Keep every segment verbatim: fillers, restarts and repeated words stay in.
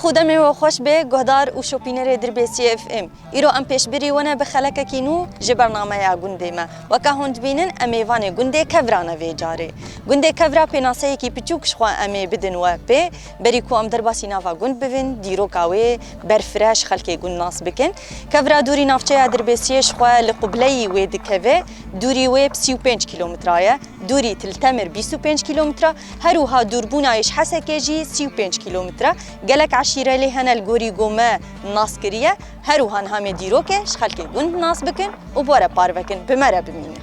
Xwedemê we xweş be, guhdar û şopînerê Dirbêsiyê F M. Îro em pêşbirî we ne bi xelekekî nû ji bernameya gundê me. Weke hûn dibînin, em mêvanê gundê Kevran e vê carê. Gundê Kevra pênaseyekî piçûk ji xwe em ê bidin we pê. Berî ku em derbasî nava gund bibin, dîroka wê berfireh ji xelkê gund nas bikin. Kevra dûrî navçeya Dirbêsiyê ji xwe li qubleyî wê dikeve, dûrî wê bi sî û pênc kîlometre ye. Dûrî Til Temir bîst û pênc kîlometre, her wiha dûrbûna yê ji Hesekê jî sî û pênc kîlometre. Gelek eşîre lê hene li gorî ku me nas kiriye. Her wiha niha em ê dîrokê ji xelkê gund nas bikin û bi we re parve kin, bi me re bimînin.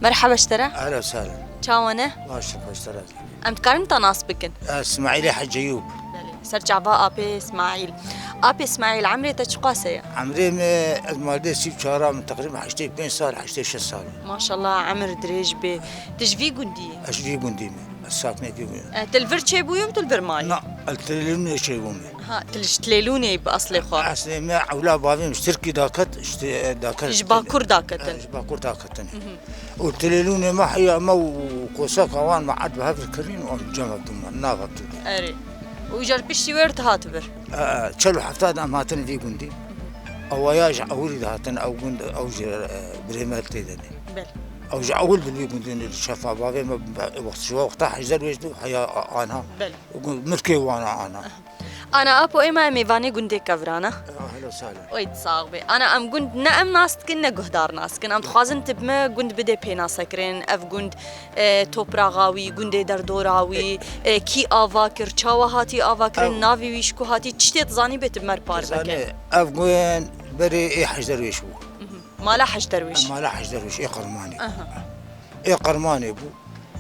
Merhaba ji te re. Ehlen we sehlen. Çawa ne? Baş, baş te re. Em dikarin te nas bikin? Ez Smaîlê Hecî Eyûb. Belê. Ser çava Apê Smaîl. Apê Smaîl, emrê te çiqas e? Emrê me, ez maldê sî û çar a, min teqrîben heştê pênc sal, heştê şeş sal e. Maşallah, emir dirêj bê. Tu ji vî gundî yî? Ez ji vî gundî me. Ez sakinê vî gundî. E, tu li vir çêbûyî û tu li vir mayî? Na, ez Tilêlûnê çêbûme. Ha, tu li ji Tilêlûnê yî bi eslê xwe? Eslê me ewla bavê min ji Tirkî daket, ji Ti-, daket. Ji Bakur daketin? E, ji Bakur daketin. Mhm. Û Tilêlûnê me heya me û koseka wan me erd bi hev kirîn û em cem hev dû me, nav hev dû. Erê. Û îcar piştî wê re tu hat vir? E, e, çel û hefta de em hatin vî gundî. Ewaya ji ewilî de hatin ew gund, ew jî, e, birê me tê de ne. Belê. Ew ji ewil bi vî gundî ne, li çafa bavê me, be-, wext, ji wexta hejder wêj dû heya a-, anha. Belê. Û gund, mirkê wan a ana. Ana Apo, êma em mêvanê gundê Kevran e. Ehlen we sehlen. Oy, sax be. Ana em gund ne em nas dikin, ne guhdar nas dikin. Em dixwazin tu bi me gund bidê pênasekirin. Ev gund, e, topraxa wî, gundê derdora wî, e, kî ava kir, çawa hatî ava kirin, ev navê wî ji ku hatî, tiştê tu zanî bê tu bi me re parve ke. Ev gund berê ê Hecderwêş bû. Mhm. Mala Hecderwêş. Mala Hecderwêş, ê Qermanê. Aha. Ê Qermanê bû.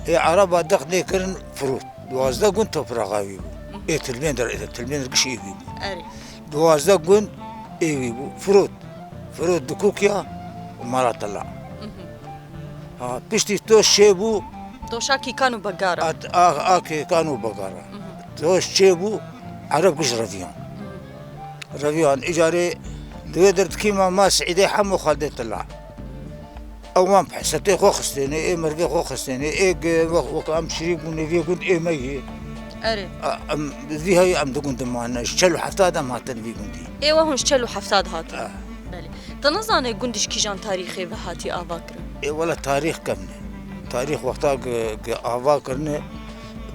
Ê Ereba dex lê kirin Firot. Duwazdeh gund topraxa wî bû. Mhm. Ê Tilbênder, ê Tilbênder giş ê wî bû. Erê. Duwazdeh gund ê wî bû. Firot. Firot, Dikûkiya û Mala Tila. Mhm. Ha, piştî Toş çêbû. Toşa Kîkan û Begara. At-, a, a Kîkan û Begara. Mhm. Toş çêbû, Ereb giş reviyan. Mhm. Reviyan, îcarê di wê derdikî me, ma Seîdê Hemo Xaldê Tila. Ew wan bi hesretê xwe xistêne, ê merivê xwe xistêne, ê ge-, wek, wek em şirîk bûne vê gund ê me yê. Erê. A, em vî heyî em di gund de mane, ji çel û hefta de em hatin vî gundî. Ê we hûn ji çel û hefta de hatin? Ah. Belê. Te nizane gund ji kîjan tarîxê ve hatî ava kirin? Ê wele tarîx kevn e. Tarîx wexta ge-, ge ava kirine,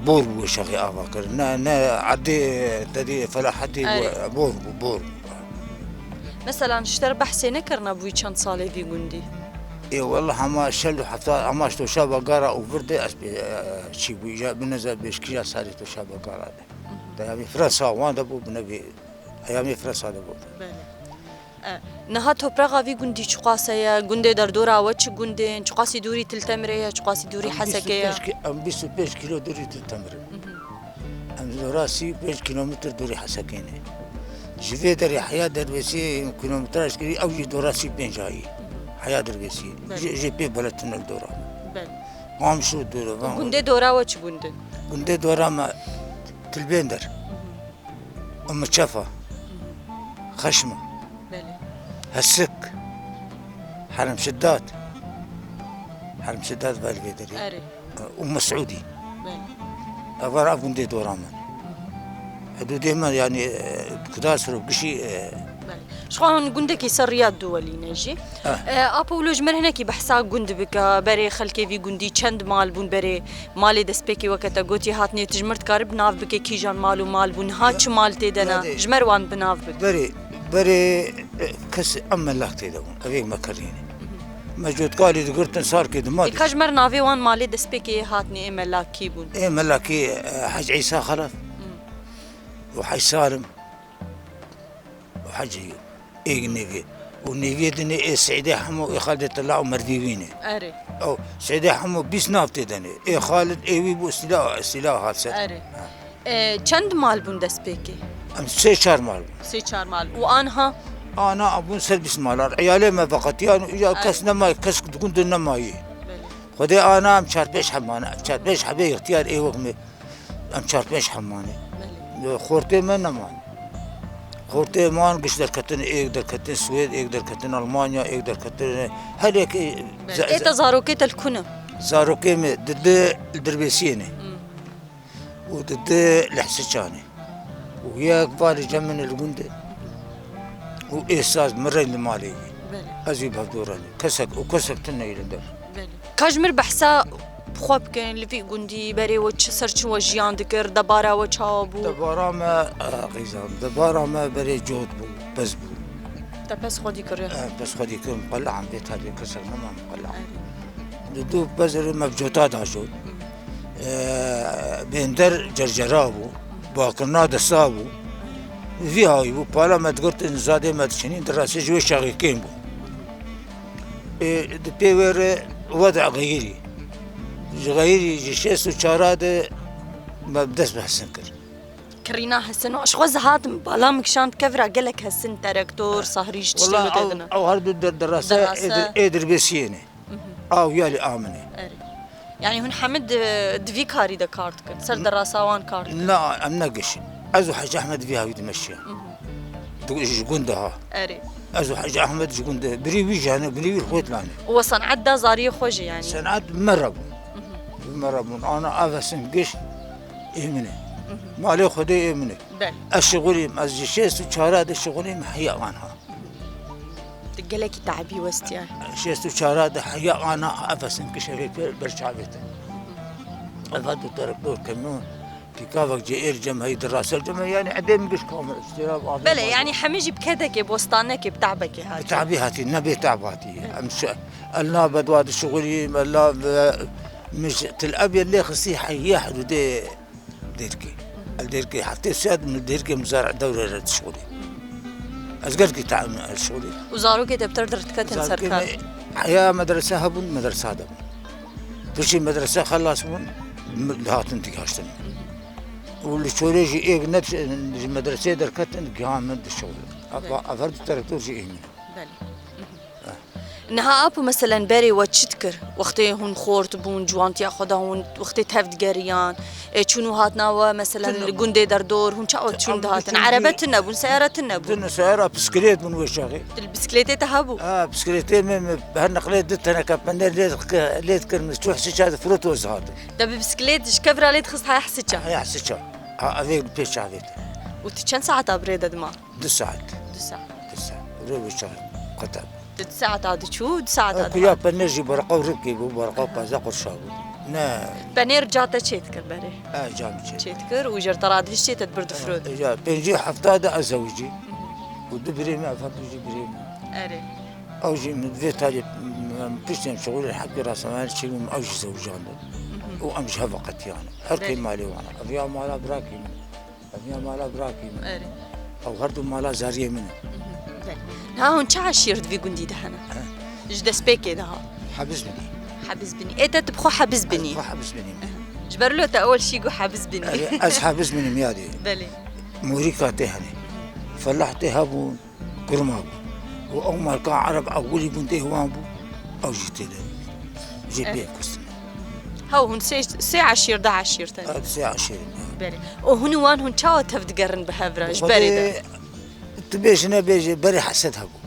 bor bû şexê ava kirin. Ne, ne erdê, te dî felahetê bû, erê, bor bû, bor bû. Meselan, ji te re behsê nekirine bûyî çend salê vî gundî? Ê, wele hema çel û hefta, hema ji Toşa Begara û vir de ez pê, e, çî bûyî, ja bineze bêşkîja serê Toşa Begara de. Mhm. Te ya vê Fransa wan de bû, bine vê, ya vê Fransa de bû. Belê. E, niha topraxa vî gundî çiqas e ye? Gundê derdora we çi gundên? Çiqasî dûrî Til Temirê ye, çiqasî dûrî Hesekê ye? Em bîst û pênc kî-, em bîst û pênc kîlo dûrî Til Temirê. Mhm. Em dora sî û pênc kîlometr dûrî Hesekê ne. Ji vê derê heya Derbêsiyê kîlometraj kirî, ew jî dora sî û pênc ayî. Heya Derbêsiyê. Belê. Jê, jê pê bele tunel dora. Belê. Qamşo dora. Û van gundê dora we çi gundin? Gundê dora me Tilbênder. Mhm. Umm Çefa, Xeşma, belê, Hesik, Herem Şiddat, Herem Şiddat vel vê derê. Erê. Umm Mesûdî. Belê. Ev var ev gundê dora me. Hidûdê me, yanî, e, Kudar Sirop gişî, e, belê. Ji xwe hûn gundekî ser riya duwelî ne jî. Eh. E, Apo, wilo ji me re hinekî behsa gund bike, berê xelkê vî gundî çend mal bûn berê malê destpêkê weke te gotî hatnê, tu ji mir dikarî bi nav bike kîjan mal û mal bûn, ha çi mal tê de ne, ji me re wan bi nav bike. Berê, berê, e, kes em melak tê de bûn, ev ê me kirîne. Me cotkalî digirtin sarkê di ma. Ê, ka ji me re navê wan malê destpêkê yê hatnê ê melakî bûn. Ê melakî, e, Hec Îsa Xelef û Hec Salim. Hecî êg nêvê. û nêviyê dinê ê Seîdê Hemo, ê Xalidê Tila û Mervî wî ne. Erê. Ew Seîdê Hemo bîst nav tê de ne. Ê Xalid ê wî bû, Sîla, Sîla hat ser. Erê. Ha. E, çend mal bûn destpêkê? Em sê çar mal bûn. Sê çar mal. Û anha? Ana bûn ser bîst malar. Eyalê me veqetiyan û îca kes nemayî, kes di gund de nemayî. Belê. Xwedê ana em çar pênc heb mane. Em çar pênc hebê ixtiyar ê wek me. Em çar pênc heb mane. Belê. Xortê me nemane. Xortê man giş derketin, êk derketin Swêd, êk derketin Almanya, êk derketin her yekê. Belê. Ze-, ê te zarokê te li ku ne? Zarokê me di di li Dirbêsiyê ne. Hmm. Û di di li Hisiçanê. Û yek va li cem min li gund e. Û êsaz min re li malê ye. Belê. Ez wî bi hevdû re ne. Kesek û kesek tune ye li der. Belê. Ka ji mir behsa xwe bikin, li vî gundî berê we çi ser çi we jiyan dikir, debara we çawa bû? Debara me, eh, qîzan, debara me berê cot bû, pez bû. Te pez xwedî kiriye? Eh, pez xwedî kirim, qelexan vê tevê kesek nema min qelexan. Erê. Di du pez re me bi cota da jot. Hı. Eh, bênder cercera bû, bakirina desta bû. Vî hawî bû, pala me digirtin, zadê me diçinîn, di rastî ji wê çaxê kêm bû. Ê, di pê wê re weda xeyirî. Ji xeyirî, ji şêst û çara de me bi dest bi hesin kir. Kirîna hesin, ji xwe zihatim, bala min kişand kevra gelek hesin, terektor, sahrî, ji tiştê Wela wê ew, têdine. Ew her du der-, derase Derase. ê dir-, ê Dirbêsiyê ne. Mhm. Aw ya li a min e. Erê. Yani hûn hemî di, di vî karî de kar dikin, ser derasa wan kar dikin? Na, em ne giş in. Ez û Hecî Ehmed vî hawî dimeşiyan. Mhm. Du-, ji gund de ha. Erê. Ez û Hecî Ehmed ji gund de. Birî wî jane, birî wî xwet lane. Û we sen'et da zariyê xwe jî yani? Sen'et me re bûn. Mhm. Me re bûn. Ana avesin giş ê min e. Mhm. Malê Xwedê ê min e. Belê. Ez şixulîm, ez ji şêst û çara de şixulîm heya anha. Tu gelekî te'bî westiye. Şêst û çara de heya ana efesin kişevê pê ber çavê te. Eva du terektor, kamyon, pîkavek cê êr cem hey di rasel cem hey, yani edê min giş kamil, istira abi. Belê, yani hemî jî bi kedekê, bostanekê, bi te'bekê hatî. Bi te'bî hatî, ne bê te'b hatî. Em şi-, el na bedwa di şixulî, el na ve-, mij til ev lê xistî heya hududê Dêrkê. El Dêrkê heftê sed min Dêrkê mizar dewre re dişixulî. Ez gelkî ta-, ez şixulî. Û zarokê te bi te re derdiketin ser kar? Zarokê me heya medrese hebûn, medresa de bûn. Piştî medrese xelas bûn, mi-, li hatin digaştin. Û li çorê jî êk ne ji medreseyê derketin, gihan min dişixulî. Belê. Ava, aver du terektor jî ê min. Belê. Niha apo, meselen, berê we çi dikir? Wextê hûn xort bûn, ciwantiya xwe da hûn, wextê tev digeriyan, e, çûn û hatina we, meselen, li gundê derdor, hûn çawa çûn dihatin? Erebe tune bûn, seyare tune bûn? Tune, seyara, bisiklet bûn wê çaxê. Tu li bisikletê te hebû? Ha, bisikletê me, me her neqlê du teneke peynîr lê dike-, lê dikir, min çû Hisiça difirot û ez hatim. Te bi bisiklet ji kevra lê dixist haya Hisiça? Haya Hisiça. Ha, evê li pêş çavê te. Û tu çend saeta bi rê de dima? Du saet. Du saet. Du saet. Rê wê çar qeter. Tu du saeta diçû, du saeta dihat. Ku ya penê jî berqa û rikê bû, berqa û pazdeh qurşa bû. Ne. Penê ca te çê dikir berê? E, ca min çê. Çê dikir û ji te re dihiştê te dibir difirot. E, ya, pêncî hefta de ez zewicî. Û du birê me, ev du jî birê me. Erê. Ew jî min vê talê, em piştî em şixulê hepî rasemayî çêbûm, ew jî zewicandin. Û em ji hev veqetiyan. Her kê malê wan e. Ev ya mala birakî min. Ev ya mala birakî min. Erê. Ew her du mala zariyê min in. Mhm. Belê. Niha hûn çi eşîr di vî gundî de hene? He? Ji destpêkê de ha. Hebiz binî. Hebiz binî. Ê te tu bi xwe hebiz binî? Ez bi xwe hebiz binî. Ji ber lo te ewel şî got hebiz binî. Erê, ez hebiz binîm yadê. Belê. Morîka tê hene. Felah tê hebûn. Kurma bû. Û ew malka Ereb ewilî bûn dê wan bû, ew jî tê de. Jê pê kustine. Hew hûn sê, sê eşîr, deh eşîr tenê. Ev sê eşîr in. Belê. Û hûn û wan hûn çawa tev digerin bi hev re, ji berê de? Xwedê, tu bêjî nebêjî, berê hesed hebû.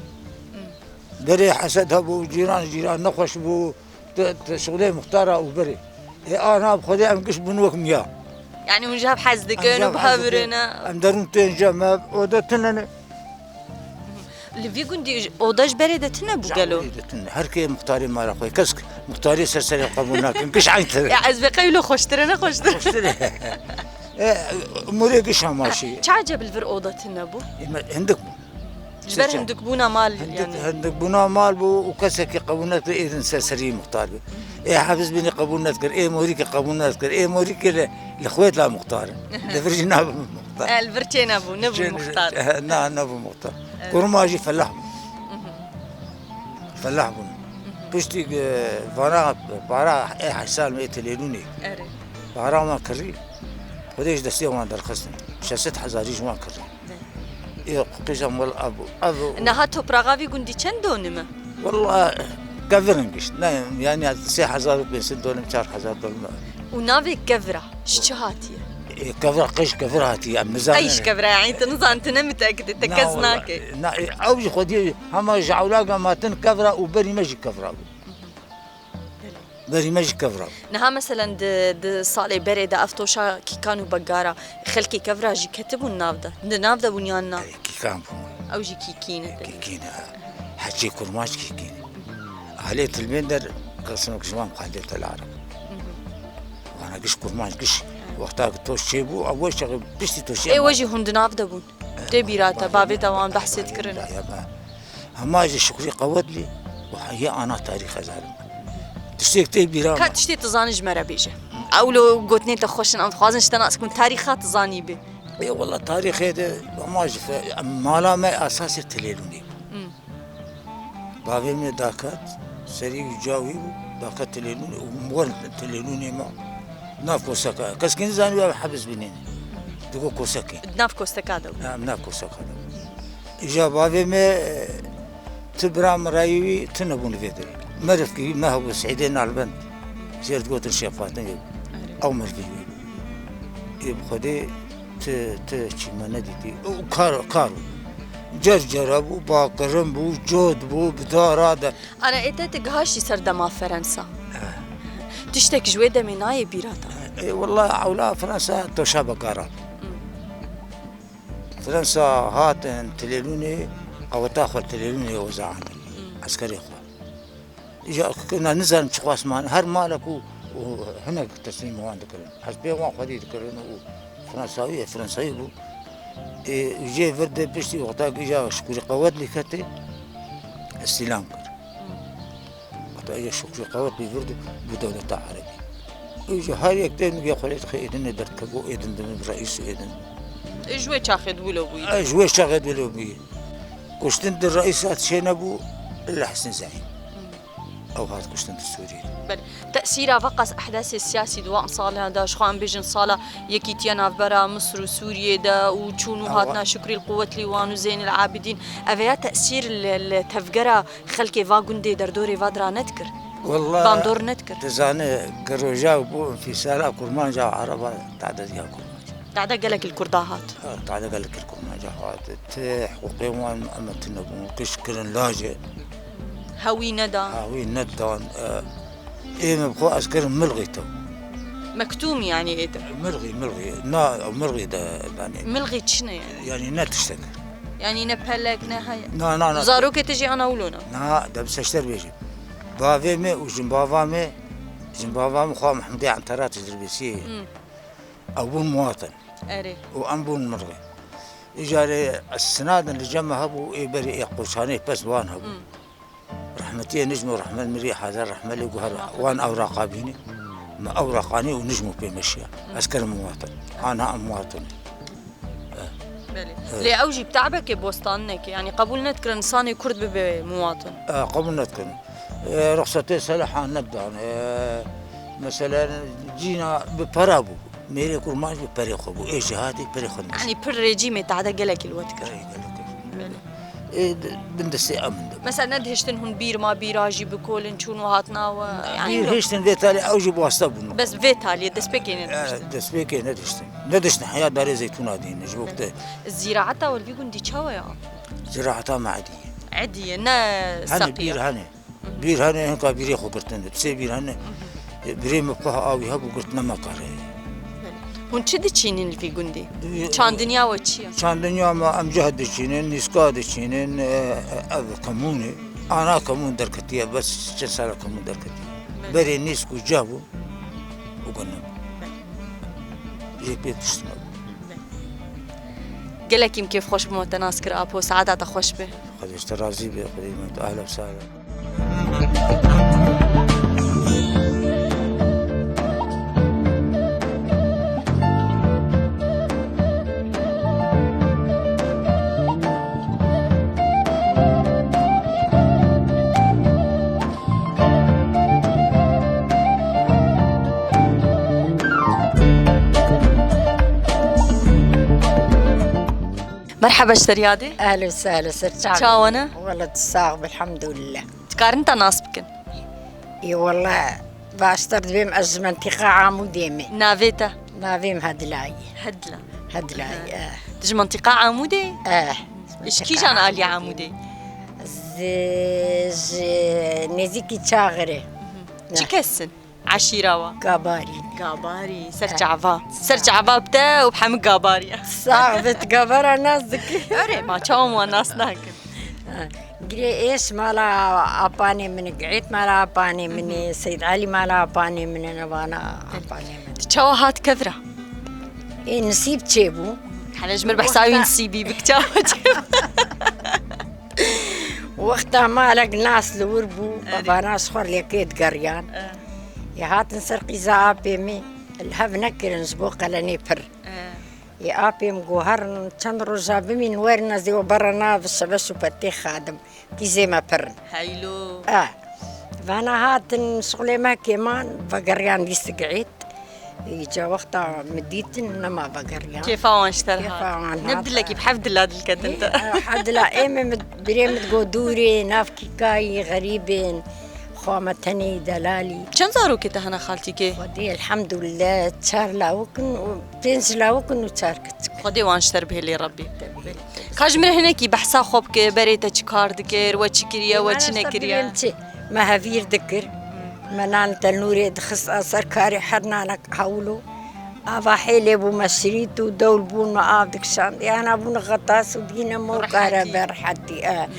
Hmm. Berê hesed hebû, cîran, cîran nexweş bû. Tu, tu şixulê muxtara û berê. Ê ana bi Xwedê em giş bûn wek miya. Yani hûn ji hev hez dikin û bi hev re ne? Em derûn tên cem me, oda tune ne. Li vî gundî oda ji berê de tune bû gelo? Ji berê de tune. Her kê muxtarê mala xwe. Kes muxtarê ser serê qebûl nakin. Giş eyn tire. Ya ez vê qey lo xweştir e, ne xweştir? Xweştir e. E, morê giş hemaşî. Çi eceb li vir oda tune bû? Ê me hindik bû. Ji ber hindikbûna mal, hindik, yani. Hindikbûna mal bû û kesekî qebûl nekir êdin ser serî muxtar bû. Ê hefiz bînî qebûl nekir, ê morîkî qebûl nekir, ê morîkî li, li xwêt la muxtar in. Li vir jî nabû muxtar. E, li vir çê nebû, nebû muxtar. Çê, na, nebû muxtar. Evet. Kurma jî felah bû. Mhm. Felah bûn. Piştî, e, vana para ê heşt sal me têlênûnê. Erê. Para wan kirî. Xwedê ji destê wan derxistin. Şeş sed hezarî ji wan kirî. Ê, qîja mal ev, ev. Niha topraxa vî gundî çend donim e? Walla, kevir in gişt. Ne, yani sê hezar û pênc sed donim, çar hezar donim. Û navê kevira ji çi hatiye? Ê, kevira, qij kevir hatiye, em nizanin. Qij kevira, yani tu nizan, tu ne müteakid, te kes nake. Na, ê, ew jî xwedî hema ji ewlaga ma tin kevira û berî me jî kevira bû. Berî me jî kevra bû. Niha meselen di, di salê berê de ev toşa kîkan û begara xelkê kevra jî ketibûn nav de. Di nav de bûn yan na? Erê, kîkan bûn. Ew jî kîkî ne. Kîkî ne. Heçê kurmanc kîkî ne. Alê tilbên der qismek ji wan qandê tel arab. Wana giş kurmanc giş. Wexta ki toş çêbû, ew we çaxê piştî toşê. Ê, we jî hûn di nav de bûn. Tê bîra te, bavê te wan behsê dikirin. Hema ji Şukrî Qewetlî û heyê ana tarîxe zalim. Tiştêk tê bîra me. Ka tiştê tu zanî ji me re bêje. Ewlo gotinên te xweş in, em dixwazin ji te nas bikin. Tarîxa tu zanî bê. Ê wela tarîxê de hema ji fe-, em mala me esasê Tilêlûnê bû. Hmm. Bavê me daket, serî wî cawî bû, daket Tilêlûnê û wer Tilêlûnê me. Nav koseka. Kes kî nizanî ev hebs binêne. Digo kosekê. Di nav koseka de bû. Ha, nav koseka de bû. Îja bavê me, e, ti bira min rayî wî, ti nebûn vê derê. Merivkî me hebû Seîdê Nalbend. Jêr digotin Şêxfatin yê. Erê. Ew merivî wî. Ê bi Xwedê ti, ti çî me nedîtî. Û kar, kar bû. Cer cera bû, bakirin bû, cod bû, bi dara de. Ana ê te tu gihaştî ser dema Ferensa. Eh. Tiştek ji wê demê nayê bîra te? Ê, wela ewla Fransa toşa bekara. Hmm. Fransa hatin Tilêlûnê, qeweta xwe Tilêlûnê oza anî. Hmm. Eskerê xwe. Îja na nizanim çiqas man, her malek û, û hinek teslîm wan dikirin. Hespê wan xwedî dikirin û Fransawî ye, Fransawî bû. Ê, jê vir de piştî wexta îja Şukrî Qewet lî ketê, îstîlam kir. Wexta îja Şukrî Qewet lî vir de bû dewleta Erebî. Îja her yek tê migê xwe lê dixê êdinê derdikevû êdin dibin reîs êdin. Ê, ji wê çaxê di wilo bûyî? Ê, ji wê çaxê di wilo bûyî. Kuştin di reîsa çênebû li Hesnî Zeîn. Hmm. Ew hat kuştin di Sûriyê. Belê. Tesîra veqas ehdasê siyasî di wan salan de, ji xwe em bêjin sala yekîtiya navbera Misir û Sûriyê de û çûn û Ewa. Hatina Şukrî Quwetlî wan û Zeynil Abidîn, ev ya tesîr li, li tevgera xelkê va gundê derdorê va dira nedikir? Wela bandor nedikir. Dizane, ki roja bû înfîsala Kurmanca Ereba, tadediya Kurmanca. Tade gelek li Kurda hat. Ha, tade gelek li Kurmanca hat. Ti hiqûqê wan em tune bûn. Kiş kirin lajê. Hewî nedan. Hewî nedan. E, ê min bi xwe ez kirin milxî tew. Mektûm yani ê te. Milxî, milxî. Na, milxî de danê. Milxî çi ne yani? Yani ne tiştek. Yani ne pelek, ne heye. Na, na, na. Zarokê te jî ana wilo ne? Na, de bi seşter bêjim. Bavê me û jinbava me, jinbava me xwe Mehmedê Entera Tecribesiyê. Hmm. Ew bûn muwatin. Erê. Û em bûn mirxê. Îcarê sinadin li cem me hebû, ê berê ê qoçanê pez wan hebû. Hmm. Rehmetiyê Nijm û Rehmet mirî Hazar Rehmet lê guher wan ewraqa bînî. Me ewraqanî û Nijm û pê meşiya. Ez kirim muwatin. Ana em muwatin. Belê. He. Lê ew jî bi te'bekê bostaninekê, yanî qebûl nedikirin insanê Kurd bibe muwatin. E, qebûl nedikirin. E, ruxsetê selehan nedan. E, mesela cîna bi pera bû. Mêrê kurmanc bi perê xwe bû. Ê jî hatî perê xwe dimîşt. Yanî pir rejîmê tehde gelekî li we dikir. Ey, gelekî. Belê. Ê, di, bin destê em in de. Mesela nedihiştin hûn bîr ma bîra jî bikolin çûn û hatina we? Yanî bîr hiştin vê talê ew jî bi wasta bûn. Bes vê taliyê destpêkê nedihiştin. E, destpêkê nedihiştin. Nedihiştin heya darê zeytûna dîn. Ji bo te. Zîraeta we li vî gundî çawa ye? Zîraeta me edî ye. Edî ye, ne seqî ye. Hene bîr hene. Bîr hene, hinka bîrê xwe girtin. Sê bîr hene. Birê min pah awî hebû, girtine me kare. Hûn çi diçînin li vî gundî? Çandiniya we çi ye? Çandiniya me em ceh diçînin, nîska diçînin, e, e, ev kemûn e. Ana kemûn derketiye, bes çend sala kemûn derketiye. Belê. Berê nîsk û ceh bû û gunim. Belê. Jê pê tişt nebû. Belê. Gelekî min kêf xweş bû me te nas kir, Apo. Saeta te xweş be. Xwedê ji te razî be, Xwedê me tu ehla sala. Merheba ji te re yadê. Ehlen sehlen, ser çav. Çawa ne? Wele tu sax be, elhamdulillah. Dikarin te nas bikin? Ê wele, baştir dibêm ez ji mentîqa Amûdê me. Navê te? Navê min Hedilayê. Hedla. Hedilayê, eh. Tu ji mentîqa Amûdê? Eh. Ji kîjan alî Amûdê? Ji, ji nêzîkî Çaxirê. Çi kes in? Eşîra wa? Gabarî. Gabarî. Ser çava. Ser çava bi te û bi hemî Gabarî. Sax bit, Gabara nas dikî. Erê, ma çawa wan nas nakin? Girê êş mala apanê min, Giêt mala apanê min, Seyd Elî mala apanê min, ne vana apanê min. Tu çawa hat kevra? Ê nisîb çêbû. Hele ji mir behsa wî nisîbî bik çawa çêbû? Wexta malek nas li wir bû, erê, bavana ji xwe lêkê digeriyan. Eh. Ê hatin ser qîza apê min, li hev nekirin ji bo qelenê pir. Eh. Ê apê min got, herin çend roja bimîn, werin ez ê we berre nav şebeş û petê xadim. Qîzê me pir in. Heylo. Eh. Vana hatin şixulê me kêman, vegeriyan dîs Giêt. Îca wexta min dîtin, nema vegeriyan. Kêfa wan ji te re hat. Kêfa wan hat. Ne bi dilekî, bi hevdila dilketin te. Ê, hevdila, ê min, birê min digot dûrê, nav kîkayî, xerîbên, xwe me tenê delalî. Çend zarokê te hene xaltîkê? Xwedê, elhamdulillah, çar lawik in û pênc lawik in û çar kiçik. Xwedê wan ji te re bihêlê Rebbî. Ka ji min re hinekî behsa xwe bike, berê te çi kar dikir, we çi kiriye, we çi nekiriye? Çi? Me hevîr dikir. Me nan tenûrê dixist a ser karê her nanek hewlo. Ava hêlê bû me şirît û dewl bûn me av dikişand. Yana bûn xetas û dîne me û kare be rehetî. E.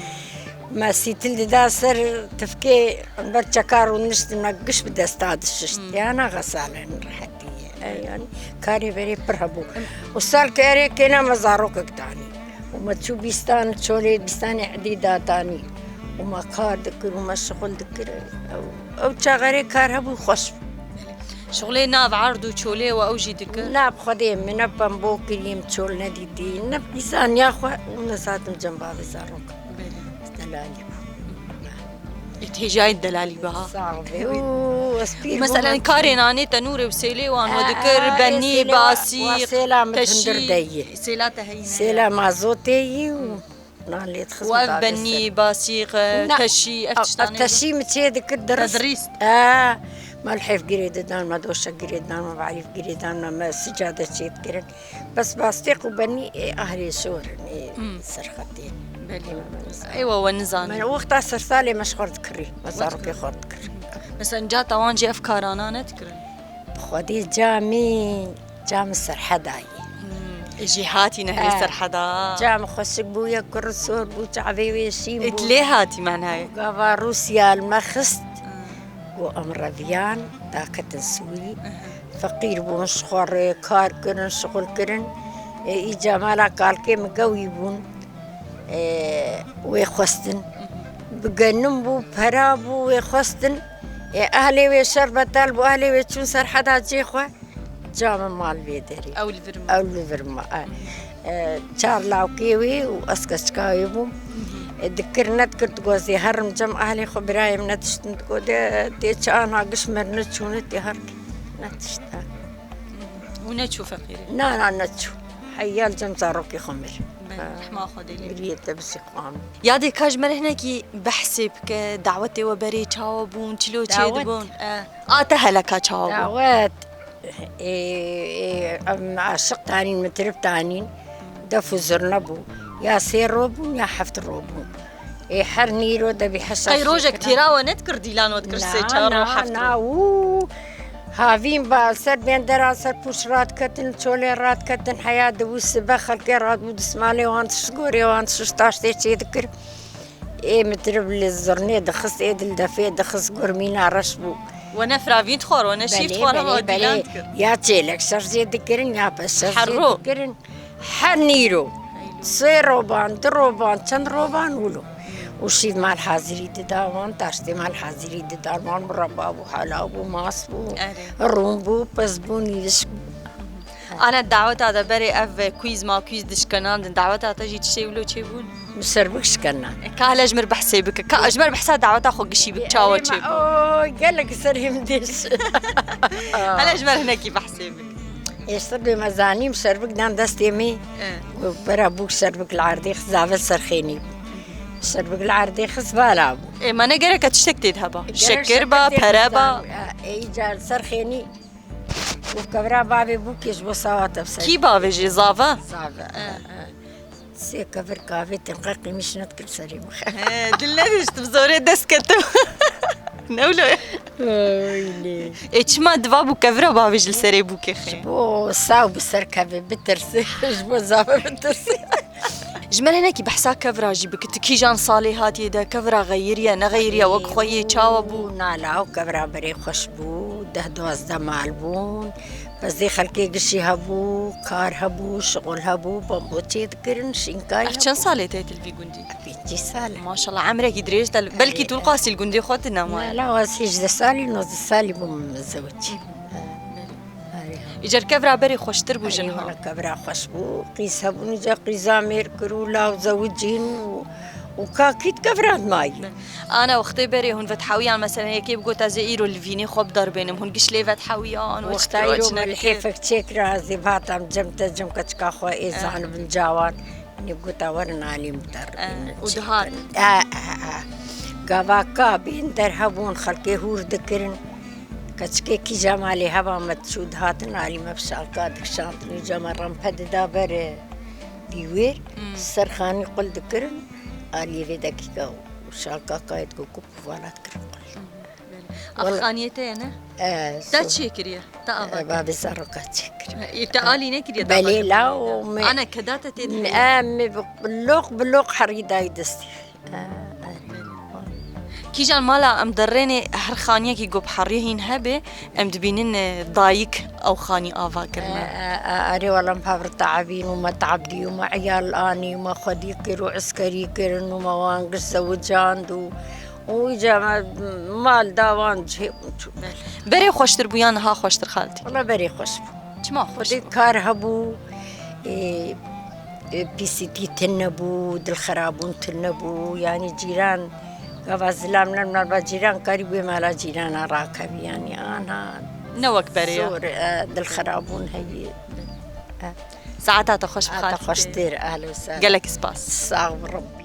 Me sîtil dida ser tifkê ber çeka rûniştin me giş bi desta dişişt. Yana xesalên rehetî. E, yani karê berê pir hebû. Û salkê erê kêna me zarokek danî. Û me çû bîstan, çolê bîstanê edî datanî. Û me kar dikir û me şixul dikir. Ew, ew çaxerê kar hebû, xweş bû. Şixulê nav erd û çolê we ew jî dikir? Na bi Xwedê min ne pembo kirîm, çol nedîtî, ne bîsaniya xwe û nezatim cem bavê zarok. Belê. Delalî bû. Ê, tu hêjayî delalî be ha. Sax be. Û ez pîr bûm. Meselen, karê nanê tenûrê û sêlê wan we dikir, e, e, benî, sêlê wa, basî, wa sêla min teşî, hundir de yî. Sêla te heyî ne? Sêla mazotê yî û nan lê dixist. Û ev benî, basî, e, teşî, ev tiştanê? Teşî min çê dikir dirist. Te dirist? E, me lihêf girê didan, me doşek girê didan, me berîf girê dan, me, me sicade çê dikirin. Bes bastêq û benî, ê, ahlê şor in, ê, serxetê. Belê. Ê, me, me nizam. Eywa, we nizanin. Me wexta sersalê me ji xwe re dikirî. Me zarokê xwe re dikirî. Mesela, ca te wan jî ev karana nedikirin? Bi Xwedê ca min, ca min Serheda ye. Hmm. Ê, jêhatî ne hê Serheda. Ca min xweşik bûye, kur sor bû, çavê wê şîn bû. Ê, tu lê hatî, manayê? Gava Rûsya li me xist. Hmm. Got, em reviyan, daketin Sûrî. Feqîr bûn, ji xwe re kar kirin, şixul kirin. Ê, îca mala kalkê min gewî bûn. Ê, wê xwestin. Bi genim bû, pera bû, wê xwestin. Ê, ehlê wê şer betal bû, ehlê wê çûn Serheda cê xwe. Ca min mal vê derê. Ew li vir ma. Ew li vir ma, e. E, çar lawkê wê û ez keçika wê bûm. E, dikir nedikir, digot, ez ê herim cem ehlê xwe, birayê min nediştin, digot, de, tê çi ana giş mir neçûne, tê her netişt, e. Û neçû feqîrê? Na, na, neçû. Heya li cem zarokê xwe mir. Belê, rehma Xwedê lê. Biriyê te bi sîqam. Yadê, ka ji me re hinekî behsê bike, dawetê we berê çawa bûn, çilo çê dibûn? E, a te hele ka çawa bû? Dawet. Ê, ê, em aşiq tanîn, mitrib tanîn, def û zurne bû. Ya sê ro bûn, ya heft ro bûn. Ê, her nîro debî heşa. Qey rojek têra we nedikir, dîlan we dikir sê çar ro, heft ro? Na, na, û havîn ba ser bendera, ser pûç radiketin, çolê radiketin, heya dibû sibe xelkê radibû, dismalê wan dişt, gorê wan dişt, taştê çê dikir. Ê mitrib li zirnê dixist, ê dil defê dixist, gurmîna reş bû. We ne firavîn dixwar, we ne şîv dixwar, hema we dîlan dikir. Ya çêlek şer jê dikirin, ya pez şer jê dikirin. Her nîro. Sê roban, du roban, çend roban wilo. Û şîv mal hazirî dida wan, taştê mal hazirî dida wan, mureba bû, hala bû, mas bû, rûn bû, pez bû, nîviş bû. Ana daweta de berê ev quîz ma quîz dişkenandin. Daweta te jî tiştê wilo çêbûn? Min serbik şikena. Ka hele ji mir behsê bike. Ka ji ber behsa daweta xwe gişî bike. Çawa çêbû? O, gelek serê min dêş. Hele ji ber hinekî behsê bike. Êştir bê me zanîm şerbik dan destê min. E. Bera bûk şerbik li erdê xist zave serxênî bû. Şerbik li erdê xist vala bû. Ê, me ne gereke tiştek tê de heba. Şeker ba, pere ba. Ê, îcar serxênî û kevra bavê bûk ê ji bo sawa te ser. Kî bavê jê, zava? Zave. E. E, e. Sê kevir kavê tinqe qîmiş nedikir serê min. He, dil nediştim, zorê dest ketim. Ne wilo ye? Oy, lê. Ê, çima diva bû kevira bavê ji li serê bûkê xê? Ji bo saw bi ser kevê bitirse, ji bo zave bitirse. Ji me re hinekî behsa kevira jî bike. Tu kîjan salê hatiye de, kevira xeyiriye, nexeyiriye, wek xwe yê, çawa bû? Na, law kevira berê xweş bû, deh duwazdeh mal bûn. Pezê xelkê gişî hebû, kar hebû, şixul hebû, bambo çê dikirin, şînkay hebû. Ev çend salê tê tu li vî gundî? Pêncî sal e. Maşallah, emrekî dirêj de, belkî tu li qasî li gundê xwe tune maye. Wela ez hêjdeh salî, nozdeh salî bûm zewicî. Erê. Îcar kevra berê xweştir bû jin ha. Erê, wela kevra xweş bû. Qîz hebûn, îcar qîza mêr kir û law zewicîn û, û kakî di kevra dimayî. Ana wextê berê hûn vethewiyan, meselen, yekê bigota, "Ez ê îro li vînê xwe biderbênim", hûn giş lê vethewiyan, wexta îro me lihêfek çêkira, ez ê bihatam cem te cem keçika xwe ê zanibin cawan. Nê bigota, "Werin alî min derbênin." Û dihat. E, e, e. Gava ka bên der hebûn, xelkê hûr dikirin. Keçikê kîja malê heba me diçû dihatin alî me bi şalka dikişandin. Îca me rempe dida ber dîwêr, ser xanî qul dikirin, aliyê vê dekîka û şalka kayê digo kup û vala dikirin qul. Ev xaniyê te ye ne? E, te çê kiriye? Te ava kiriye? Bavê zaroka çê kiriye. Ê, te alî nekiriye? Belê la, o me. Ana keda te tê de? E, me bi loq bi loq herî dayî destî. Kîjan mala em derênê, her xaniyekî ku bi heriyê hîn hebe, em dibînin, e, dayik ew xanî ava kirine. E, e, e, erê wela em hev re teebîn û me teebdî û me eyal anî û me xwedî kir û eskerî kirin û me wan giş zewicand û, û îca me mal da wan cihê û çû. Berê xweştir bû ya niha xweştir xaltî? Wela berê xweş bû. Çima xweş bû? Xwedê kar hebû, ê, ê, P C T tune bû, dilxirabûn tune bû, yanî cîran, gava zilam nem nava cîran karî bû mala cîrana rakevî, yanî ana. Ne wek berê ya. Zor, e, dilxirabûn heye. E. Saeta te xweş bi xaltî. Saeta xweştir, ehlen we sehlen. Gelek spas. Sax bi Rebbî.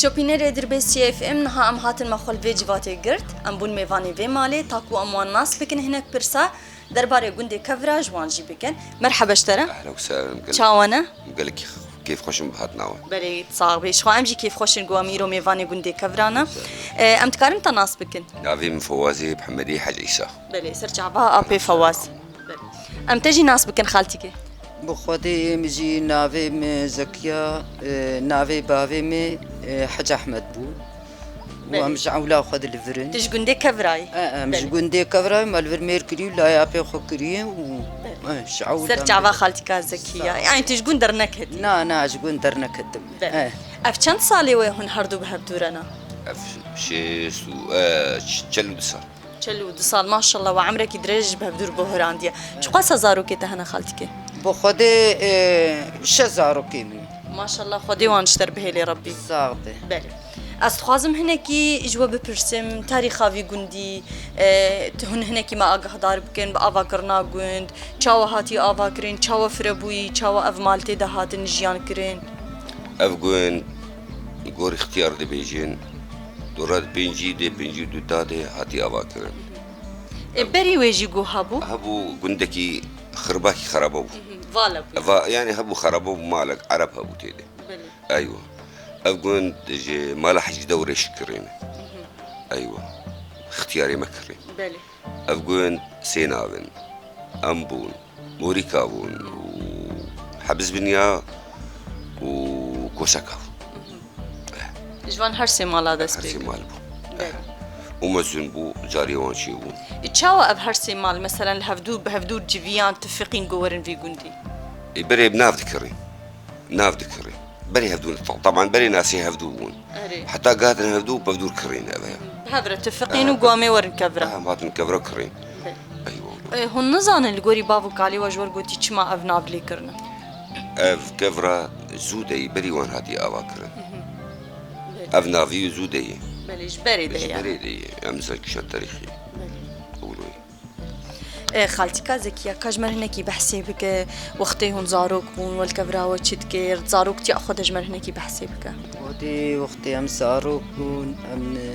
Şopînerê Dirbêsiyê F M, niha em hatin me xwe li vê civatê girt. Em bûn mêvanê vê malê, ta ku em wan nas bikin, hinek pirsa derbarê gundê Kevira ji wan jî bikin. Merheba ji te re. Ehlen we sehlen, gelek. Çawa ne? Gelekî kêfxweş im bi hatina we. Belê, sax bê. Ji xwe em jî kêfxweş in ku em îro mêvanê gundê Kevira ne. Em dikarin te nas bikin? Navê min Fewaz e, bi Hemedê Hec Îsa. Belê, ser çava apê Fewaz. Belê. Em te jî nas bikin xaltîkê. Bi Xwedê, em jî navê min Zekiya, e, navê bavê min, e, Hec Ehmed bû. Û em ji ewla xwe de li vir in. Tu ji gundê Kevira yî? E, em ji gundê Kevira yî, me li vir mêr kirî û laya apê xwe kiriye û, e, ji ewla. Ser çava xaltîka Zekiya. Yanî tu ji gund derneketî? Na, na, ji gund derneketim. Belê. E. Ev çend salê we hûn herdu bi hev dû re ne? Ev şêst û, e, ç-, çel û du sal. Çel û du sal, maşallah, we emrekî dirêj ji bi hev dû re guherandiye. Çiqas zarokê te hene xaltîkê? Bi Xwedê, e, şeş zarokê min. Maşallah, Xwedê wan ji te re bihêlê Rebbî. Sax be. Belê. Ez dixwazim hinekî ji we bipirsim, tarîxa vî gundî, e, tu hûn hinekî me agahdar bikin bi avakirina gund, çawa hatiye avakirin, çawa firebûyî, çawa ev mal tê de hatin jiyan kirin? Ev gund, gorî Xtiyar dibêjin, dora di pêncî dê, pêncî û du da dê hatiye avakirin. E, berî wê jî ku hebû? Hebû gundekî xirbakî xeraba bû. Mhm, vala bû. Va, yanî hebû xeraba bû, malek Ereb hebû tê de. Belê. Eywa. Ev gund ji mala Hecî Dewrêş kirîne. Mhm. Eywa. Xtiyarê me kirî. Belê. Ev gund sê nav in. Em bûn. Morîka bûn û Hebizbinya û Koseka bûn. Ji van her sê mala dest pê kir. Her sê mal bû. Belê. Û mezin bû, carê wan çêbû. Ê, çawa ev her sê mal, meselen, li hevdû, bi hevdû civiyan, tifiqîn ku werin vî gundî? Ê, berê bi nav dikirin. Nav dikirin. Berê hevdû, te-, teban berê nasê hevdû bûn. Erê. Heta gihatin hevdû, bi hevdû kirîn ev heye. Bi hev re tifiqîn û guamê werin kevra. Em hatin kevra kirîn. Be. Eywa. E, hûn nizanin li gorî bav û kalê we ji we re gotî çima ev nav lê kirine? Ev kevra zû de yî, berî wan hatî ava kirin. Ev navî zû de yî. Belê, ji berê de ye. Ji berê de yî. Em zek şer tarîxî. Belê. Ewroyî. E, xaltîka Zekiya, ka ji me re hinekî behsê bike, wextê hûn zarok bûn, we li kevra we çi dikir, zaroktiya xwe de ji me re hinekî behsê bike. Xwedê wextê em zarok bûn, em, e,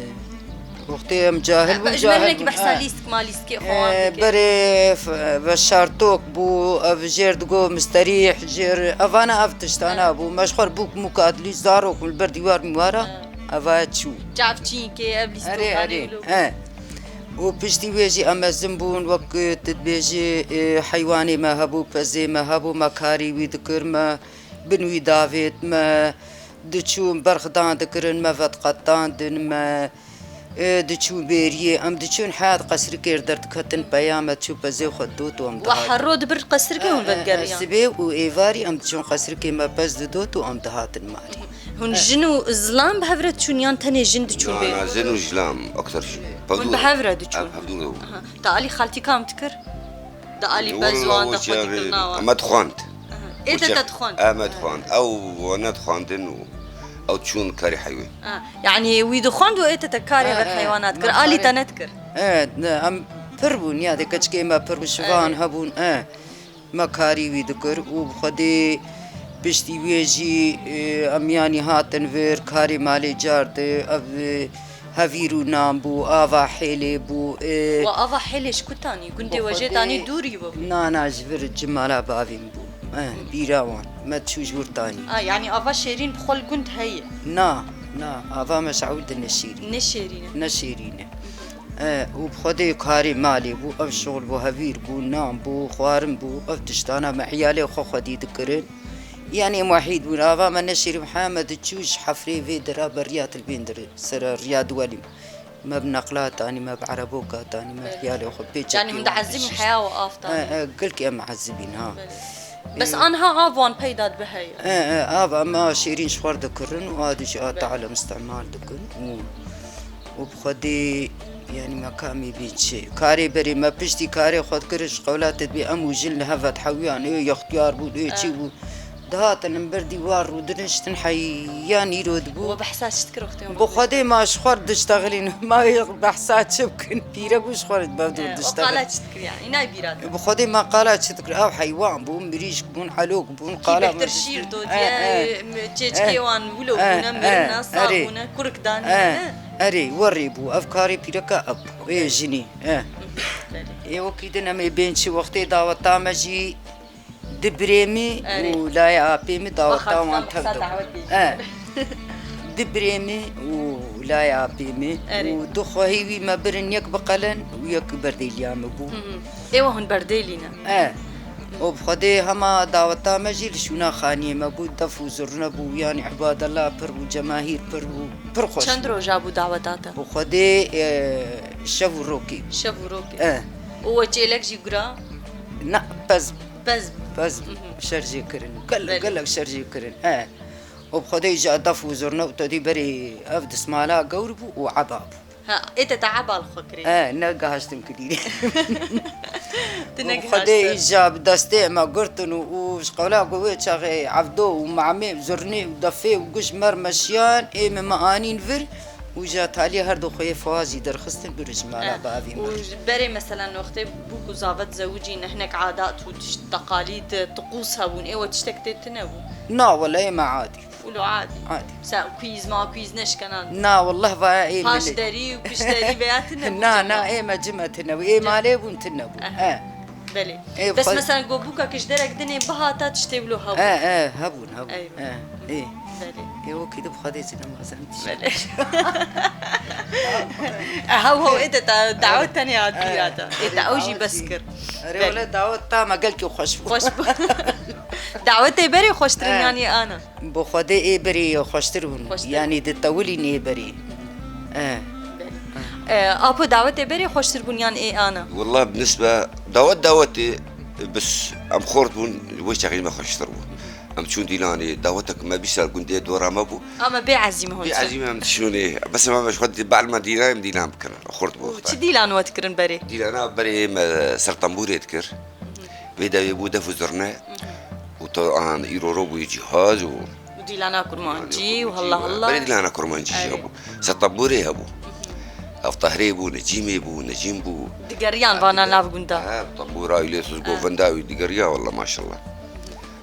wextê em cahil bûn, Ji me re cahil hinekî bûn, behsa ha. Lîstik ma lîstikê xwe wan E, bike. Berê f-, veşartok bû, ev jêr digo misterîh, jêr, evana ev tiştana Ha. Bû. Me ji xwe re bûk mûk hat lîst zarok bûn, li ber dîwar mîwara, Ha. Eva çû. Çavçînkê, ev Erê, lîstokanê erê, wilo. He. Û piştî wê jî em mezin bûn, wek, e, tu dibêjî, e, heywanê me hebû, pezê me hebû, me karî wî dikir, me bin wî davêt, me diçûn berxdan dikirin, me vediqetandin, me, e, diçûn bêriyê, em diçûn heyat qesrikê derdiketin peya me, çû pezê xwe dot û em We dihatin. Herro dibir qesrikê hûn E, e, e, vedigeriyane? Sibê û êvarî em diçûn qesrikê me pez didot û em dihatin malê. Hûn jin û zilam bi hev re diçûn yan tenê jin diçûn bê? Na, na, jin û zilam, ekter jin. Hûn bi hev re diçûn? Em hevdû re bûn. Aha. Te alî xaltîka em dikir? Te alî pez wan, te xwedî kirina wan? Em dixwand. Aha. Ê te te dixwand? Em dixwand. Ew wan nedixwandin û ew çûn karê heywan. Ha. Yanî wî dixwand û ê te te karê ver heywana dikir. Alî te nedikir? E, ne, em pir bûn, ya de keçikê me pir bû, şivan hebûn, e. Me karî wî dikir û bi Xwedê piştî wê jî, e, em yanî hatin vir karê malê car di, ev, e, hevîr û nan bû, ava hêlê bû, e, We ava hêlê ji ku tanî? Gundê we jê tanî dûrî we bû? Na, na, ji vir cimala bavîn bû. Eh, bîra wan. Me çû ji wir tanî. A, yanî ava şêrîn bi xwe li gund heye? Na, na, ava me ji ewil de ne şêrîn. Ne şêrîn e? Ne şêrîn e. E, û bi Xwedê karê malê bû, ev şixul bû, hevîr bû, nan bû, xwarin bû, ev tiştana me hiyalê xwe xwedî dikirin. Yanî em wehîd bûn, ava me neşêrî Mihemed diçû ji hefrê vê dira beriya tilbên dir, sera riya diwelî. Me bi neqla tanî, me bi ereboka tanî, me hiyalê xwe pê çekî. Yanî hûn diezibîn heya û av tanî? E, e, gelkî em ezibîn, ha. Belê. Bes anha av wan peyda dibe heye? E, e, av em a şêrîn ji xwe re dikirin û a dijî a te'lem îstimal dikin û, û bi Xwedê, yanî me kamî bî çi. Karê berê me piştî karê xwe dikir, ji qewla te dibê em û jin li hev ve dihewiyan, ê yextiyar bûn, ê çi bûn. Dihatin li ber dîwar rûdiniştin, heya nîro dibû. We behsa çi dikir wextê hûn Bi Xwedê ma ji xwe re diştexilîn, ma yê behsa çi bikin, pîrek û ji xwe re bev dûr diştexilîn. Qala çi dikir yani? Înay bîra te? Bi Xwedê ma qala çi dikir? Ew heywan bûn, mirîşk bûn, helok bûn, qala bêhtir şîr dodiye, çêçikê wan wilo bûne, mirine, sax bûne, kurik danîne, ne? Erê, werê bû, ev karê pîreka ev bû, ê jinî, e. Ê wekî din em ê bên çi wextê daweta me jî Di birê min û layê apê min daweta wan tev dibû. E. Di birê min û layê apê min û du xwehî wî me birin, yek bi qelen û yek berdêliya min bû. Ê we hûn berdêlî ne? E. Û bi Xwedê hema daweta me jî li şûna xaniyê me bû, def û zurne bû, yanî îbadela pir bû, cemahîr pir bû, pir xweş bû. Çend roja bû daweta te? Bi Xwedê, e, şev û rokê bû. Şev û rokê. E. Û we çêlek jî gura? Na, pez bû. Pez bû. Pez bû. Şer jê kirin. Gelek, gelek şer jê kirin. He. Û bi Xwedê îca def û zurne û tedî berê ev dismala gewr bû û eba bû. Ha, ê te te eba li xwe kirê? He, ne gihiştin kidîrê. Tu ne gihiştin. Û bi Xwedê îca bi destê me girtin û, û ji qewla ku wê çaxê evdo û mamê û zurnê û defê û giş mer meşiyan, ê me me anîn vir. Û ja taliyê her du xweyê Fawaz jî derxistin, bir ji mala bavî mir. Û ji berê, meselen, wextê bûk û zavet zewicî ne, hinek adat û tişt, teqalîd, tiqûs hebûn, ê we tiştek tê tune bû? Na, wele ê me adî. Wilo adî. Adî. Sa kuyîz ma kuyîz neşkenan? Na, wellah vaya ê milê. Paş derî û pişt derî veya tune bû? Na, na, ê me cime tune bû. Ê malê bûn tune bû. He. Belê. Bes, mesela, go bûka ki ji derek dinê bihata tiştê wilo hebû? E, e, hebûn, hebûn. Eywa. E, ê. Belê. Ê, wekî di bi Xwedê zî nemazan tişt. Belê. E, hew, hew, ê te ta dawet tenê hat bîra te. Ê te ew jî bes kir. Erê, wele dawet ta me gelkî xweş bû. Xweş bû. Dawetê berê xweştir in yanî ana? Bi Xwedê ê berê xweştir bûn. Xweştir. Yanî di tewilîn ê berê. E. E, apo dawetê berê xweştir bûn yan ê ana? Wallah bi nisbe dawet dawetê, bes em xort bûn, wê çaxî me xweştir bû. Em çûn Dîlanê, dawetek me bîst sal gundê dora me bû. Ama bê ezî me hûn Bê çûn. Ezî me em diçûnê. Bes em ji xwe dî-, bal me Dîlan, em Dîlan bikin. Xurt bû. Û çi Dîlan we dikirin berê? Dîlana berê me ser tembûrê dikir. Vê devê bû def û zurne. Û to an îro ro bûyî cîhaz û Û Dîlana Kurmancî û halla halla. Berê Dîlana Kurmancî jî Erê. Hebû. Ser tembûrê hebû. Ev Tehrê bû, Necîmê bû, Necîm bû. Digeriyan vana nav gunda. He, tembûra wî lê siz govenda wî digeriya, walla maşallah.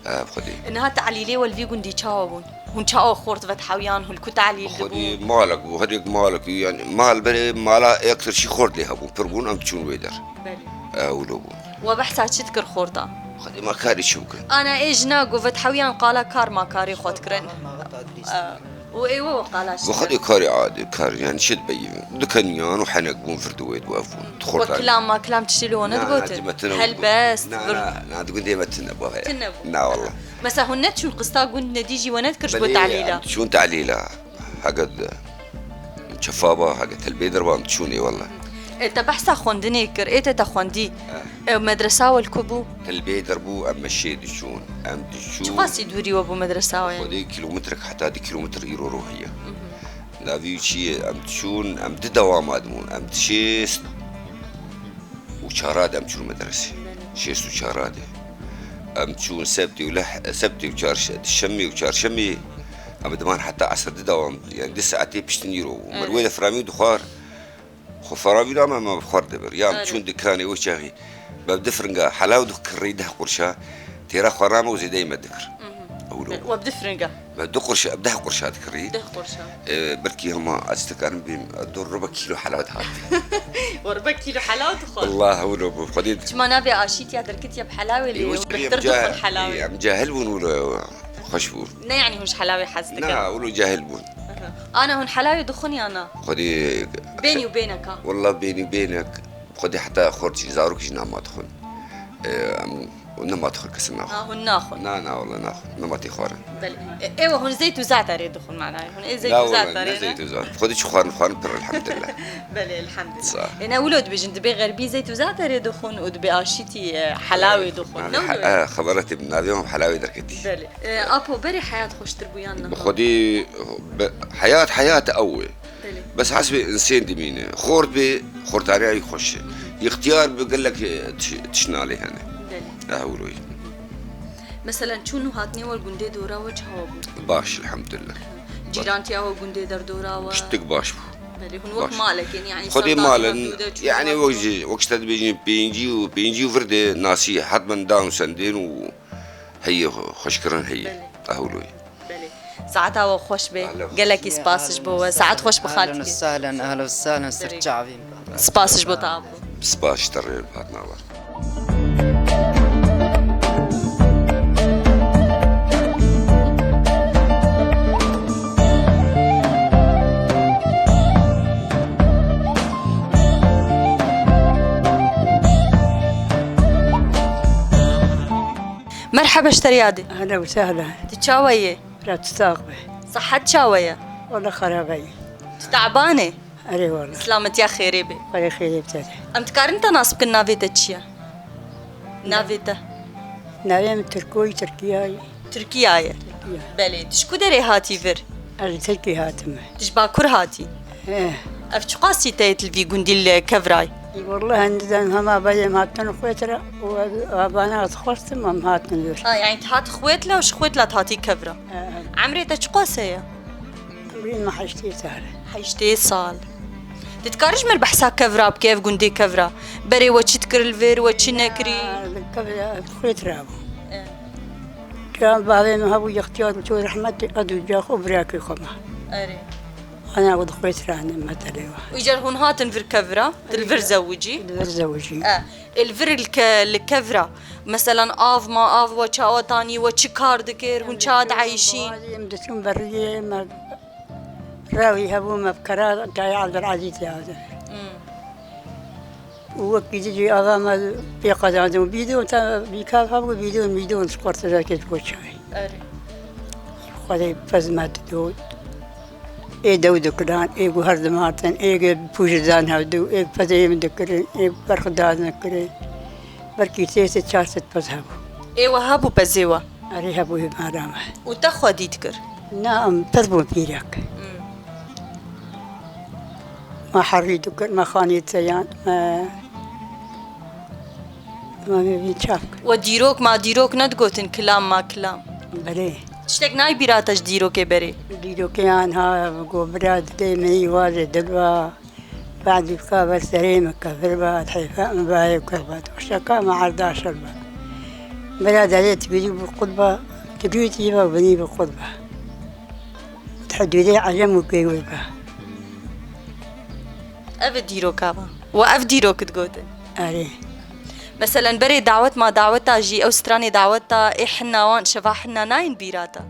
He, bi Xwedê. Niha tehlîlê we li vî gundî çawa bûn? Hûn çawa xort vethewiyan, hûn li ku tehlîl Bi Xwedê dibûn? Malek bû, her yek malek, yani mal berê mala ektir şî xort lê hebû. Pir bûn, em diçûn wê der. Belê. E, wilo bû. We behsa çi dikir xorta? Xwedê ma karê çi bikin? Ana ê jina ku vethewiyan qala kar ma karê xwe dikirin. E, û ê we qala çi Bi Xwedê dikirin? Karê adê, kar, yani çi dibeyî? Dikeniyan û henek bûn, vir di wê di ev bûn. Di xorta. We kilam ma kilam tiştî li we nedigotin? Na, na, di me tine bû. Helbest, Na, vir- na, na, di gundê me tine bû, he. Tine bû. Na, wallah. Mesela hûn neçûn qista gund nedî jî we nedikir ji bo Belê, tehlîla? Em diçûn tehlîla. Hege di Çefaba, hege Telbê derba em diçûnê, wallah. E, te behsa xwendinê kir, ê te te xwendî. Eh. E, medresa we li ku bû? Telbê derbû, em meşê diçûn. Em diçûn. Çiqasî dûrî we bû medresa we? Xwedê kîlometrek heta du kîlometr îro ro heye. Navî wî çi ye? Em diçûn, em di dewama dimûn. Em di şêst û çara de em çûn medresê. Belê. Şêst û çara de. Em çûn sebtê û leh, sebtê û çarşe-, şemê û çarşemê em diman heta esr di dewam, yani di saetê piştî nîro bû. Evet. Merwê de firamî û dixwar. Xwe firamî ra me, me bi xwar dibir. Ya em Evet. çûn dikanê wê çaxî. Me bi du firinga helaw dikirî deh qurşa. Têra xwe rame û zêdeyê me dikir. Mhm. Ewlo. We bi du firinga? Me du qurşa, bi deh qurşa dikirî. Deh qurşa. E, belkî hema ez dikarim bêm, du ribe kîlo helaw dihat. We ribe kîlo helaw dixwar? Wallah, ewlo bû. Xwedê Çima navê aşîtiya derketiye bi helawê lê Ê, û wis bêhtir em dixwin cahil, helawê? Em cahil bûn wilo xweş bû. Ne, yani hûn ji helawê hez dikin? Na, wilo cahil bûn. Aha. Ana hûn helawê dixwin ya na? Xwedê Bênî û bêneka? Wallah bênî û bênek. Xwedê heta xort jî, zarok jî nama dixwin. E, em, nema dixwin, kesin naxwin. Ha, hûn naxwin? Na, na, wallah naxwin. Nema tê xwarin. Belê. E, ê we hûn zeyt û zaterê dixwin, manayê hûn ê zeyt La û wallah, zaterê ne ne? zeyt û zater. Xwedê çi xwarin, xwarin pir, elhamdulillah. Belê, elhamdulillah. Sağ ol. E, ne wilo dibêjin, dibê xerbî zeyt û zaterê dixwin û dibê aşîtî, e, helawê dixwin. Ne wilo ye? E, xebaretê bi navê wan helawê derketî. Belê. E, apo berê heyat xweştir bû yan niha? Bi Xwedê, bi, heyat, heyat ew e. Belê. Bes hesbê insên dimîne. Xort bê, xortariya wî xweş e. Hı hı. Îxtiyar bi gelek, e, tiş-, tişna lê hene. Belê. Ew royî. Meselen, çûn û hatinê we gundê dora we çawa bû? Baş, elhamdulillah. Cîrantiya we gundê derdora we? Piştik baş bû. Belê, hûn wek Baş. malek in, yani Xwedê serdar mal in, hevdû de çûn yani hatin wek we? ji, wek ji te dibêjin pêncî û, pêncî û vir de nasî hetmen dan û sendên û heye xweşkirin heye. Belê. Ew royî. Belê. Saeta we xweş be. Gelekî spas ji bo we. Saet xweş bi xaltî. Ahlen û sahlen, ahlen û sahlen, ser çavî. Spas ji bo te apo. Spas ji te rê hatna we. Merheba ji te re yadê. Ehlen û sehlen. Tu çawa yê? Bira tu sax be. Sihet çawa ye? Wala xerabe ye. Tu teban ê? Erê wala. Silametiya xêrê bê. Xwedê xêrê bide. Em dikarin te nas bikin, navê te çi ye? Navê te? Navê min Tirkoyî, Tirkiyayê. Tirkiyayê? Tirkiya. Belê. Tu ji ku derê hatî vir? Ez li Tirkiyê hatime. Tu ji Bakur hatî? He. Ev çiqasî te yê li vî gundî li Kevray? Wallahî, nizanim, hema berê em hatin Xwêtira û ez avana ez xwestim, em hatin vir. Ha, yani tu hat Xwêtla û ji Xwêtla tu hatî Kevra. He, he. Emrê te çiqas heye? Emrê me heştê sal e. Heştê sal. Tu dikarî ji min behsa Kevra bikî, ev gundê Kevra? Berê we çi dikir li vir, we çi nekirî? Ya, Kevra Xwêtira bû. E. Çawa bavê min hebû, îxtiyar bû, çû rehmetê, ez û cax û birakê xwe me. Erê. Ana û di Xwêtira ne metelê we. Îcar hûn hatin vir Kevra, tu li vir zewicî? Li vir zewicî. E, ê li vir li ke-, li Kevra, meselan, av ma, av we çawa tanî, we çi kar dikir, hûn çawa dieyşîn? Em diçûn beriyê me, rewî hebû me bi kera, Kaya Abdulazîz ya. Hmm. Û wekî di jî ava me pê qedandin û bîdon te bîkav hebû, bîdon, bîdon ji xortizekê ji bo çayê. Erê. Xwedê pez me dido. Ê dew dikiran, ê guher dimartin, ê pûj dan hevdu, ê pezê min dikirin, ê berx dan dikirin. Belkî sê sed çar sed pez hebû. Ê we hebû pezê we? Erê hebûyê mara me. Û te xwedî dikir? Na, em pir bû pîrek. Hmm. Me herî dikir, me xanî çeyan, me, me vî çak. We dîrok ma dîrok nedigotin, kilam ma kilam? Belê. Tiştek nayê bîra te ji dîrokê berê? Dîrokê anha go bira didê me î wazê dilba. Badî bika ber serê me kevir ba, heyfa me bayê kevir ba. Tişteka me erda şer ba. Bira derê tibîrî bi qut ba, tibîrî tî ba, binî bi qut ba. Hudûdê Ecem û Pêwir ba. Ev e dîroka me. We ev dîrok digotin? Erê. Meselen, berê dawet ma daweta jî, ew stranê daweta ê hinna wan, şeva hinna nayên bîra te?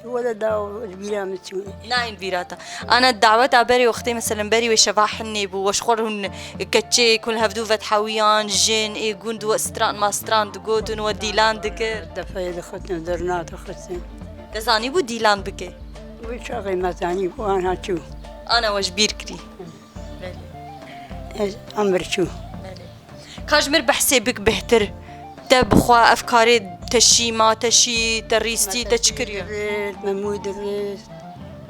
Wele da li bîra min çû. Nayên bîra te. Ana daweta berê wextê, meselen, berî wê şeva hinnê bû, we ji xwe re hûn keçê, ku li hevdû vedhewiyan, jin, ê gund we stran ma stran digotin, we dîlan dikir. Defeyê dixistin, zurna dixistin. Te zanîbû dîlan bike? Wî çaxê me zanîbû, anha çû. Ana we ji bîr kirî. Belê. Ez emir çû. Belê. Ka ji mir behsê bik bêhtir. Te bi xwe ev karê te şî, ma te şî, te rîstî, te çi kiriye? Me mû dirist,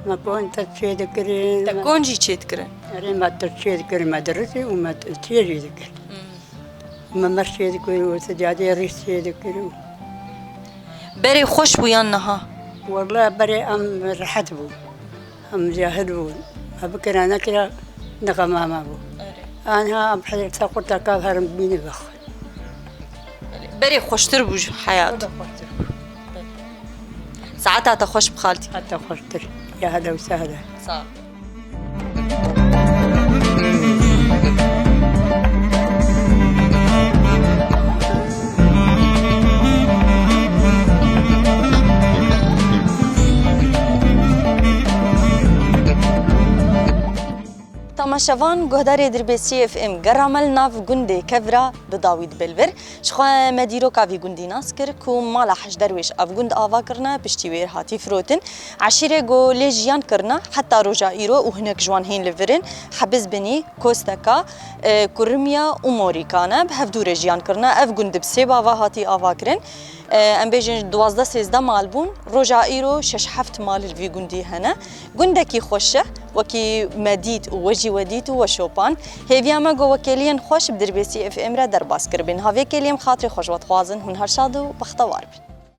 me kon te çê dikirin. Te kon jî çê dikirin? Erê, me te çê dikirin, me diristî û me te çê jî dikir. Hmm. Me merşê dikir û sicadê rîs çê dikir û. Berê xweş bû yan niha? Wele berê em rehet bû. Em cahil bûn. Me bikira nekira, nixa mama bû. Erê. Anha em heyr te qurta kav herin bîne bixwe. Berê xweştir bû ji heyat. Wele xweştir bû. Saeta te xweş bi xaltî. Heta xweştir. Ya hele û sehla. Sağ ol. Temaşevan, guhdarê Dirbêsiyê F M, gera me li nav gundê Kevra bi dawî dibe li vir. Ji xwe me dîroka vî gundî nas kir ku mala heş derwêş ev gund ava kirine, piştî wê hatî firotin. Eşîrê ku lê jiyan kirine, heta roja îro û hinek ji wan hîn li vir in, Hebizbinî, Kosteka, e, Kurimiya û Morîka ne, bi hevdû re jiyan kirine. Ev gund bi sê bava hatî ava kirin. E, em bêjin duwazdeh sêzdeh mal bûn, roja îro şeş heft mal li vî gundî hene. Gundekî xweş e, wekî me dît û we jî we dît û we şopan. Hêviya me ku we kêliyên xweş bi Dirbêsî F M re derbas kiribin. Ha vê kêliyê em xatirê xwe ji we dixwazin, hûn her şad û bextewar bin.